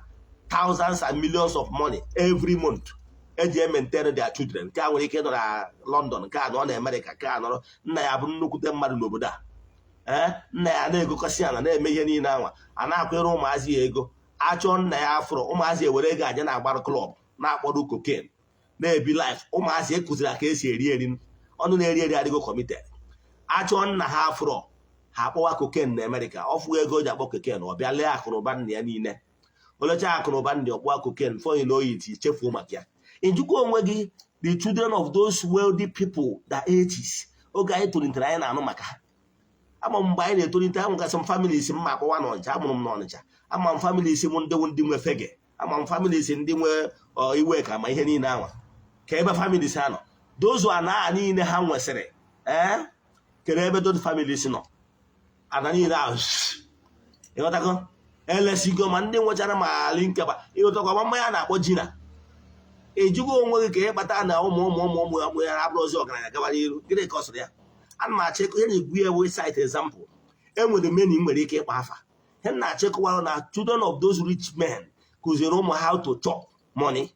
thousands and millions of money every month eji e-maintain their children. Nke a nwere ike ịnọ na London, nke a nọ na Amerịka, nke a nọrọ. Nna ya bụ nnukwute mmadụ n'obodo a. Ee, nna ya na-egokọsị ala, na-eme ihe niile anwa a na-akwere ụmụazị ya ego. Achọọ nna ya afụrụ ụmụazị ewere ego aja na-agbara club, na-akpọrọ cocaine, na-ebi life. Ụmụazị ekụziri ka esi eri eri, ọnụ na-eri eri adịgo committed. Achọọ nna ha afụrọ, ha akpọwa cocaine na Amerịka. Ọ fụgo ego o ji akpọ cocaine, ọ bịa lee akụnụba nna ya niile. Olecha akụnụba ndị ọkpụwa cocaine fọyị na oyi ti chefuo maka ya. Njikwa onwe gị, the children of those wealthy people, the 80s, oge anyị tolitere, anyị na-anụ maka ha. Ama m mgbe anyị na-etolite, amụgasị m families m ma akpọwa n'Ọnịcha. Amụrụ m n'Ọnịcha. Ama m families m ndị ndị nwe Fegge, ama m families ndị nwe iwe ka ma ihe niile anwa ka ebe families ha nọ. Those ana niile ha nwesịrị, ee, kedu ebe those families nọ? Ana niile ahụ, ịghọtago, elesigo ma ndị nwechara ma ali nkeba. Ịghọtakwa ma mmanya na-akpọ jina. Ejugo onwe gị ka ịkpata na ụmụ ụmụ ụmụ ụmụ ya, ụmụ ya abụrụzi ọgaranya gaba n'iru. Gịnị ka ọ sịrị ya? Ana m achọ ihe na-egwu ya wee cite example. Enwere many nwere ike ịkpa afa. Ihe m na-achọ ịkọwara na children of those rich men kụziere ụmụ how to chop money,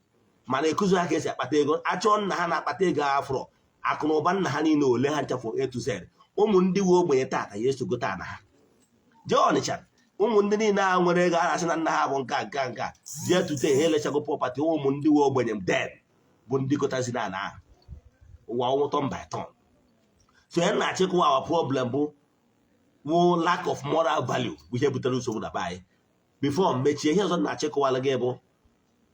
mana ekuzi ha ka esi akpata ego. Achọọ nna ha na-akpata ego afọrọ akụ na ụba nna ha niile, ole ha nchafụ A to Z. Ụmụ ndị nwe ogbenye tata ya esogota na ha jee Ọnịcha. Ụmụ ndị niile a nwere ego a na-asị na nna ha bụ nka nka nka, jee tute ha elechago property. Ụmụ ndị nwe ogbenye den bụ ndị gotaziri ana ahụ. Ụwa ọnwụ turn by turn. So ya na-achịkwa our problem bụ wụ lack of moral value, bụ ihe butere nsogbu na be anyị. Before mechie, ihe ọzọ na-achịkọwala gị bụ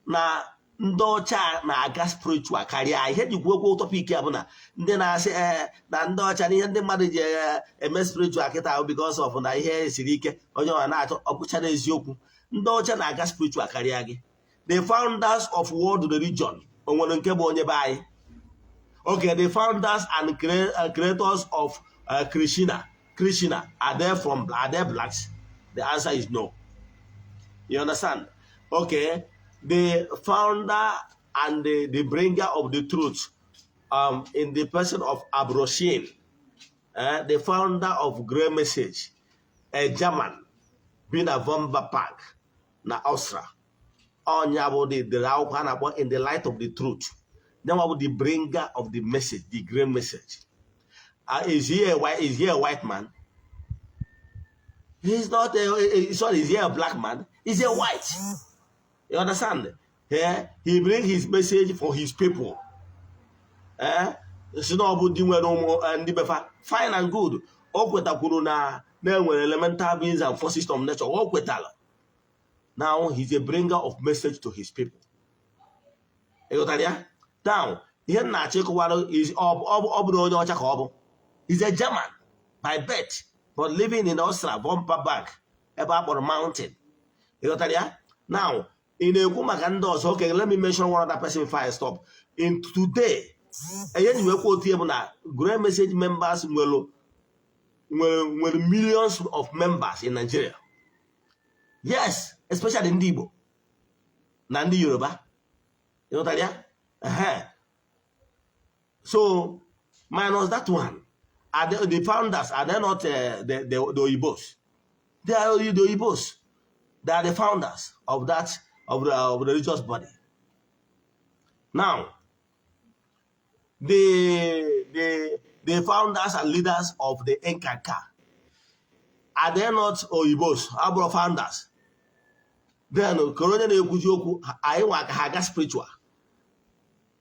na ndị ọcha na-aga spiritual karịa. Ihe jikwa okwu topic a bụ na ndị na-asị, ee, na ndị ọcha na ihe ndị mmadụ ji eme spiritual kịta ahụ because of na ihe siri ike, onye ọ na-achọ. Ọ bụchara eziokwu, ndị ọcha na-aga spiritual karịa gị. The founders of world religion, o nwere nke bụ onye be anyị? Okay, the founders and creators of Krishna, are they blacks? The answer is no. You understand? Okay, the founder and the bringer of the truth, in the person of Abroshin, the founder of Great Message, a German, bi na Vomba Park na Austria. Ọnya bụ the dere akwụkwọ a na-akpọ In the Light of the Truth. Nyanwa bụ the bringer of the message, the great message. Is he a white man? He's not a, sorry, is he a black man? He's a white. You understand? Yeah? He bring his message for his people. Eh? Si na ọ bụ ndị nwere ụmụ ndị befa, fine and good. O kwetakwuru na na-enwere elemental beings and forces of nature. O kwetara. Now he's a bringer of message to his people. Ị ghọtara ya? Now, ihe m na-achọ ịkọwara is ọ bụrụ onye ọcha ka ọ bụ. He's a German by birth, but living in Austria, Vomperberg, ebe a kpọrọ mountain. Ị ghọtara ya? Now, ị na-ekwu maka ndị ọzọ. Okay, let me mention one other person before I stop. In today, enye ji wee kwuo otu ihe bụ na Great Message members nwere millions of members in Nigeria. Yes, especially ndị Igbo na ndị Yoruba. Ị ghọtara ya? Ehe. So, minus that one, are the founders, are they not the Oyibos? They are the Oyibos. They are the founders of the religious body. Now, the founders and leaders of the Eckankar, are they not Oyibos, abụrụ founders? Then kere onye na-ekwuzi okwu anyị nwa ka ha ga spiritual.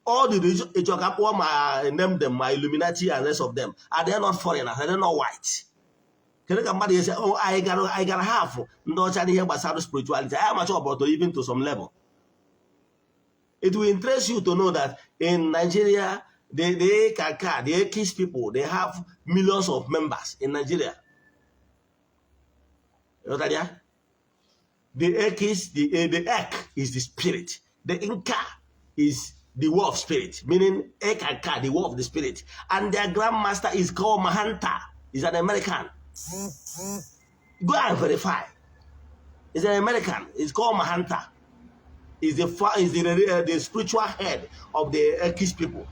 All the religion, ịchọ ka kpụọ ma name them, ma Illuminati and rest of them, are they not foreigners? Are they not white? Kedu ka mmadụ ga-esi, "Oh, anyị gara half ndị ọcha n'ihe gbasara spirituality"? Anyị amacha ọbọtọ even to some level. It will interest you to know that in Nigeria, the Eckankar, the Ekis people, they have millions of members in Nigeria. You know that, yeah? The Ekis, the Ek is the spirit. The Inca is the war of spirit, meaning Eckankar, the war of the spirit. And their grandmaster is called Mahanta. He's an American. Go and verify. He's an American. He's called Mahanta. He's the spiritual head of the Ekis people.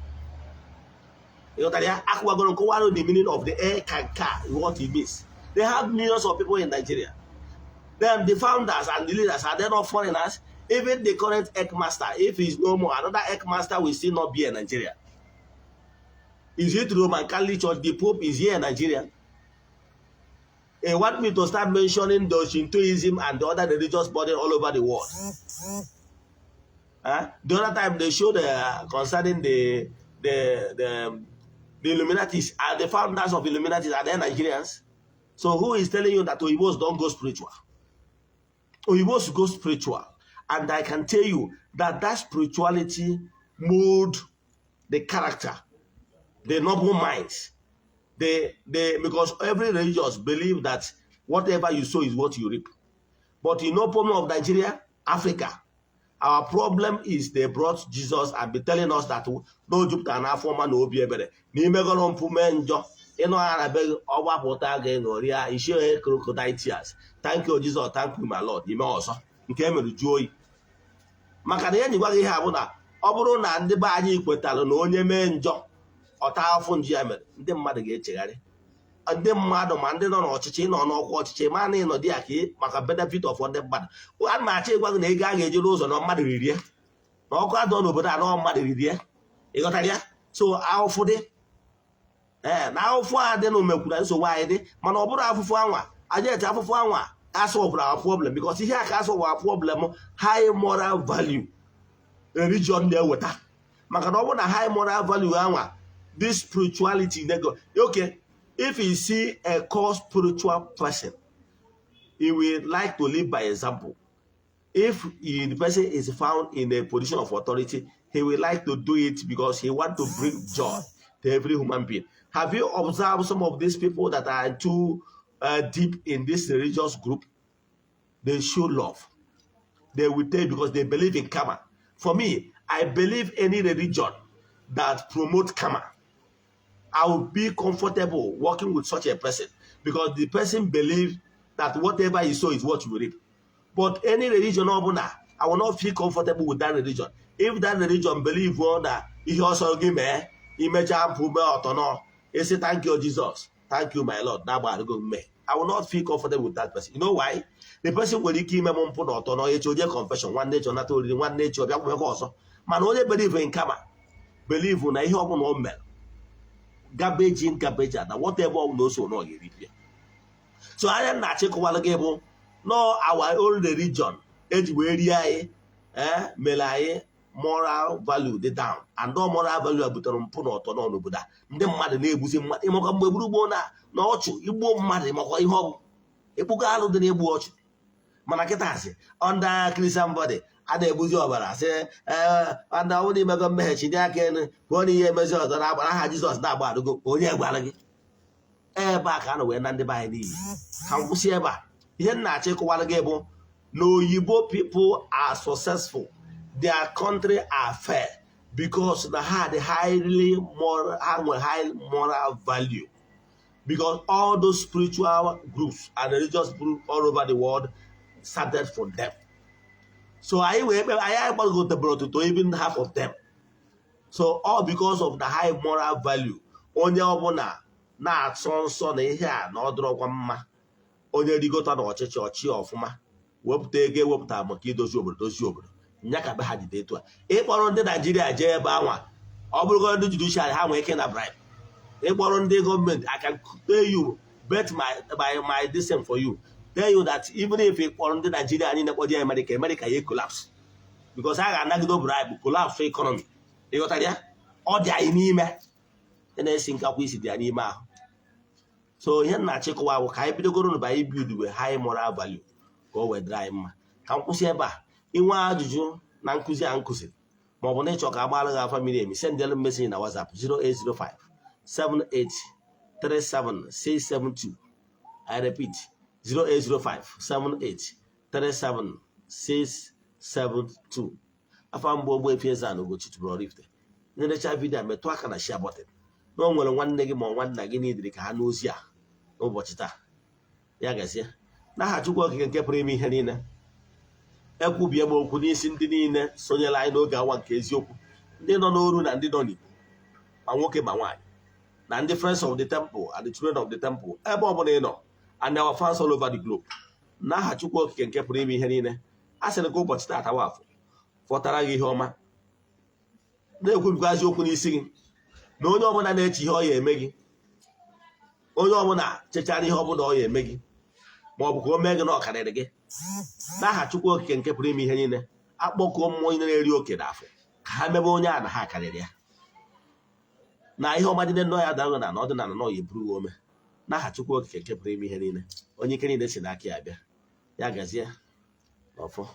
You know that, yeah? Akwagoro nkọwara the meaning of the Eckankar, what it means. They have millions of people in Nigeria. Then the founders and the leaders, are they not foreigners? Even the current Ek master, if he's no more, another Ek master will still not be in Nigeria. Is it Roman Catholic Church? The Pope is here in Nigeria. They want me to start mentioning the Shintoism and the other religious body all over the world. Huh? The other time they showed concerning the Illuminatis, are the founders of Illuminatis, are they Nigerians? So who is telling you that Oyibos don't go spiritual? Oyibos go spiritual. And I can tell you that that spirituality mold the character, the noble minds. Because every religious believe that whatever you sow is what you reap. But you know problem of Nigeria, Africa, our problem is they brought Jesus and be telling us that no jupụtara n'afọ ọma na obi ebere na imegọrọ mpụ mee njọ ịnụ agha na be gị ọ gbapụta gị ṅụrịa isi ohe crocodile tears, "Thank you, Jesus, thank you, my Lord." Ime ọzọ nke e mere juo oyi maka na ihe njikwa gị ihe a bụ na ọ bụrụ na ndị be anyị kwetara na onye mee njọ ọta afụ njọ ya mere, ndị mmadụ ga-echegharị. Ndị mmadụ ma ndị nọ n'ọchịchị nọ n'ọkwa ọchịchị ma na ịnọ dị ya ka maka benefit of ndị mmadụ. A na-achọ ịgwa gị na ego a ga-eji n'ụzọ na mmadụ ririe na ọkụ adọ n'obodo a na mmadụ ririe. Ịghọtara ya? So ahụfụ dị ee na ahụfụ a dị na omekwuru nsogbu anyị dị, mana ọ bụrụ afụfụ anwa aja eche afụfụ anwa asolvụrụ our problem, because ihe a ka asolve our problem, high moral value religion na-eweta, maka na ọ bụrụ na high moral value anwa, this spirituality nego. Okay, if you see a core spiritual person, he will like to live by example. If the person is found in a position of authority, he will like to do it because he want to bring joy to every human being. Have you observed some of these people that are too deep in this religious group? They show love. They will tell you because they believe in karma. For me, I believe any religion that promote karma, I will be comfortable working with such a person because the person believes that whatever you sow is what you reap. But any religion ọbụla, I will not feel comfortable with that religion if that religion believe na ihe ọsọ gị mee imechaa mpụ mee ọtọ nọ isi, "Thank you, Jesus, thank you, my Lord," na-agbagharịgo mmehie. I will not feel comfortable with that person. You know why? The person nwere ike ime m mpụ na ọtọ nọ echi oje confession, nwanne echi ọ nata oriri, nwanne echi ọ bịa kwemekwa ọzọ. Mana onye believe in karma believe na ihe ọbụla o mere, garbage in, garbage out, na whatever ọbụla o so na ọ ga-eripịa. So anya na-achịkọwara gị bụ no our own religion eji wee rie anyị ee mere anyị moral value dị down, and all moral value a butere mpụ na ọtọ nọ n'obodo a. Ndị mmadụ na-egbuzi mmadụ. Ịmakwa mgbe gburu na na ọchụ igbuo mmadụ, ịmakwa ihe ọ bụ ịkpụgo alụ dị na-egbu ọchụ. Mana kịta asị under Christian body a na-egbuzi ọbara sị ee ndị ọbụla imego mmehie chidi aka elu pụọ na ihe emezi ọzọ na agbara aha Jizọs na-agba arụgo onye gwara gị ebe a ka a nọ wee na ndị be anyị n'iyi. Ka m kwụsị ebe a. Ihe m na-achọ ịkọwara gị bụ na oyibo people are successful, their country are fair because na ha dị highly moral, ha nwere high moral value, because all those spiritual groups and religious groups all over the world started from them. So anyị wee kpe anyị agbagotebere ọtụtụ even half of them. So all because of the high moral value, onye ọbụla na-atọ nsọ na ihe a na ọ dịrọkwa mma. Onye rigota n'ọchịchị ọchị ọfụma, wepụta ego ewepụta maka idozi obodo, dozie obodo. Nya ka be ha jide etu a. Ịkpọrọ ndị Naijiria jee ebe anwa, ọ bụrụgo ndị judiciary, ha nwee ike na bribe. Ịkpọrọ ndị gọọmenti, I can tell you, bet my this thing for you, tell you that even if ị kpọrọ ndị Naijiria niile kpọje America, America ya collapse, because a ga-anagide bribe collapse economy. Ịghọtara ya? Ọ dị anyị n'ime. Ị na-esi nkakwa isi dị ya n'ime ahụ. So ihe m na-achịkọwa bụ ka anyị bidogoro na anyị build we high moral value ka o wee dịrị anyị mma. Ka m kwụsị ebe a. Inwe ajụjụ na nkụzi a nkụziri, ma ọ bụ na ịchọ ka agbaara gị afa miri emi, sendelu message na WhatsApp 0805 78 37672. I repeat, 0805 78 37672. Afa mbụ, Ogbuefi Eze-Ana Ugochi tubelu Oraifite. Nlecha video a, metụ aka na share button, na o nwere nwanne gị ma ọ nwanna gị n'idiri ka ha n'ozi a n'ụbọchị taa. Ya gazie. N'aha Chukwu Okike nke pụrụ ime ihe niile, ekwubie m okwu n'isi ndị niile sonyere anyị n'oge awa nke eziokwu, ndị nọ n'oru na ndị nọ n'Igbo, ma nwoke ma nwaanyị, na ndị friends of the temple and the children of the temple, ebe ọ bụla ị nọ, and our fans all over the globe. N'aha Chukwu Okike nke pụrụ ime ihe niile, a sịrị ka ụbọchị taata afọ fọtara gị ihe ọma. Na-ekwubikwazi okwu n'isi gị na onye ọbụla na-eche ihe ọ ya eme gị, onye ọbụla chechara ihe ọbụla ọ ya eme gị, ma ọ bụ ka o mee gị na ọkarịrị gị, n'aha Chukwu Okike nke pụrụ ime ihe niile, akpọkuo mmụọ onye na-eri oke n'afọ ka ha mebe onye a na ha karịrị ya na ihe ọma dị nnọọ ya dago na ọdịnala nọ ya eburu ome. N'aha Chukwu Okike nke pụrụ ime ihe niile, onye ike niile si n'aka ya bịa. Ya gazie n'ọfọ.